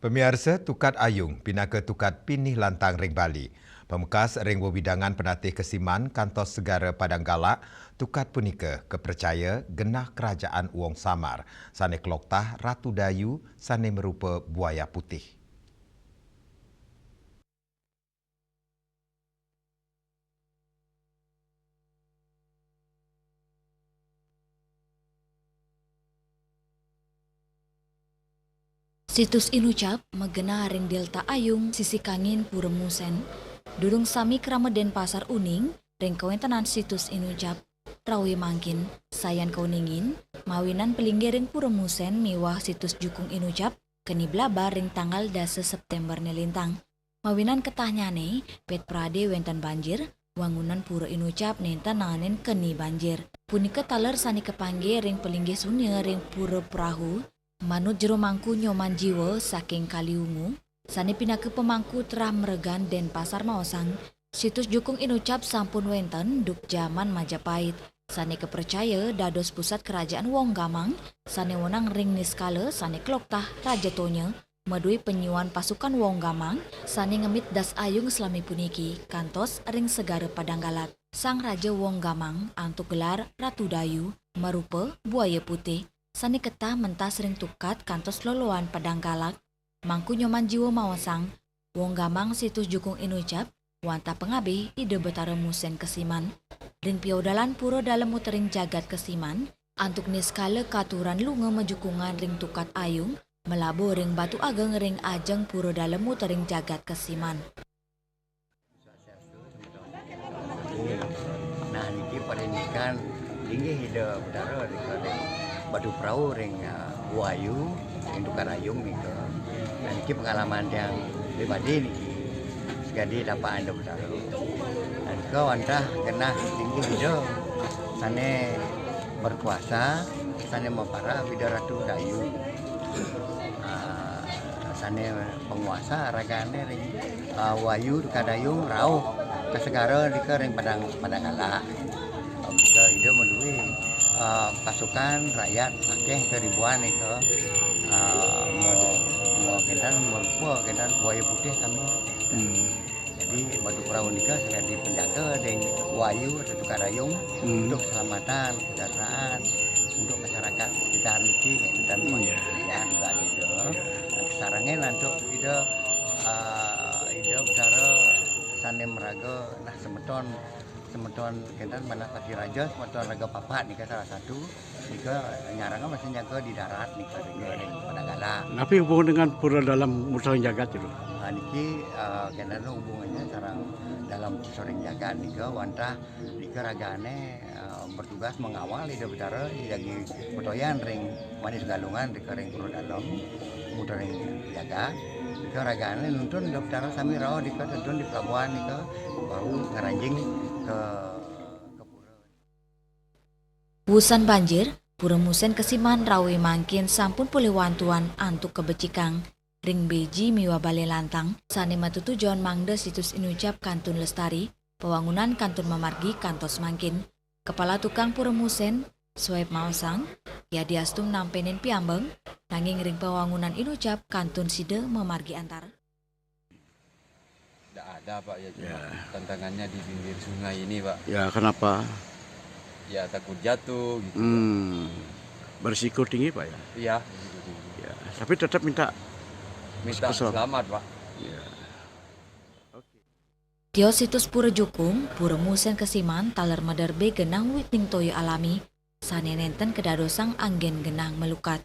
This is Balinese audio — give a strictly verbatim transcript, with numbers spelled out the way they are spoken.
Pamiarsa, tukad ayung pinaka tukad pinih lantang ring Bali. Pamekas ring wewidangan penatih Kesiman kantos Segara Padang Galak, tukad punika kapracaya genah Kerajaan Wong Samar, sane kloktah Ratu Dayu sane marupa buaya putih. Situs Inucap magenah ring Delta Ayung, sisi kangin Pura Musen. Durung sami krama Denpasar uning ring kawentenan situs Inucap. Rawi mangkin, sayan kauningin, mawinan palinggih ring Pura Musen miwah situs Jukung Inucap keni blabar ring tanggal dasa September ne lintang. Mawinan ketahnyane, pet prade wenten banjir, wangunan Pura Inucap nenten nanganin keni banjir. Punika taler sane kapanggih ring palinggih sunia ring Pura Prahu, manut jero mangku Nyoman Jiwa saking Kaliwungu, sane pinaka pamangku Trah Mregan Denpasar maosang, situs Jukung Inucap sampun wenten duk jaman Majapahit, sane kapracaya dados pusat Kerajaan Wong Gamang, sane wenang ring niskala sane kloktah Raja Tonya, madue panyuan pasukan Wong Gamang sane ngemit das ayung salami puniki kantos ring Segara Padang Galak. Sang Raja Wong Gamang antuk gelar Ratu Dayu, marupa buaya putih, sane ketah mentas ring tukad kantos loloan Padang Galak. Mangku Nyoman Jiwa maosang, Wong Gamang situs Jukung Inucap, wantah pangabih Ida Betara Musen Kesiman. Ring piodalan Pura Dalem Utering Jagat Kesiman, antuk niskala katuran lunga majukungan ring tukad ayung, malabo ring batu ageng ring ajeng Pura Dalem Utering Jagat Kesiman. Nah, niki parindikan linggih Ida Betara nika ring Batu Prau ring, ah, Wayu, ring tukad ayung nika. Nah, niki pengalaman tiang pribadi niki. Sekadi tapakan Ida Betara. Nah, nika wantah genah linggih Ida sane berkuasa, sane maparak Ida Ratu Dayu. Ah, sane penguasa ragane ring, ah, Wayu tukad ayung rauh ka segara nika ring Padang, Padang Galak. Nika Ida madue, ah, pasukan rakyat akeh keribuan nika, ah, mau, mau kenten, marupa kenten buaya putih sami. Hmm. Jadi, Batu Prau nika sakadi penjaga ring Wayu atau tukad ayung, hmm, untuk keselamatan, kesejahteraan, untuk masyarakat sekitar niki, dan, hmm, ya, juga gitu. Ya. Nah, kesarengan antuk Ida, ah, Ida Betara sane maraga, nah, semeton, semeton kenten Manasati Raja, semeton Raga Papat nika salah satu. Nika nyarengin masih nyaga di darat nika, nika ring Padang Galak. Napi hubungan dengan Pura Dalem Utering Jagat itu? Ah, niki, ah, kenten hubungannya sareng Dalem Utering Jagat nika, wantah nika ragane, ah, bertugas mengawal Ida Betara jagi petoyan ring Manis Galungan nika ring Pura Dalem Utering Jagat. Nika ragane nuntun Ida Betara sami rauh nika, nuntun di pelabuhan nika, bau ngranjing ke, ke pura. Wusan banjir, Pura Musen Kesiman rawi mangkin sampun polih wantuan antuk kabecikang ring beji miwah bale lantang, sane matutujon mangda situs Inucap kantun lestari, pawangunan kantun mamargi kantos mangkin. Kepala Tukang Pura Musen, Soeb maosang, yadiastun nampenin piambeng, nanging ring pawangunan Inucap kantun sida mamargi antar. Nggak ada, Pak, ya, cuma, ya, tantangannya di pinggir sungai ini, Pak. Ya, kenapa? Ya, takut jatuh, gitu. Hmm. Berisiko tinggi, Pak, ya? Iya, berisiko tinggi. Ya, tapi tetap minta, minta pesel-, selamat, Pak. Ya. Oke. Tios situs Pura Jukung, Pura Musen Kesiman, taler maderbe genah witing toya alami, sane nenten kadadosang anggen genah malukat.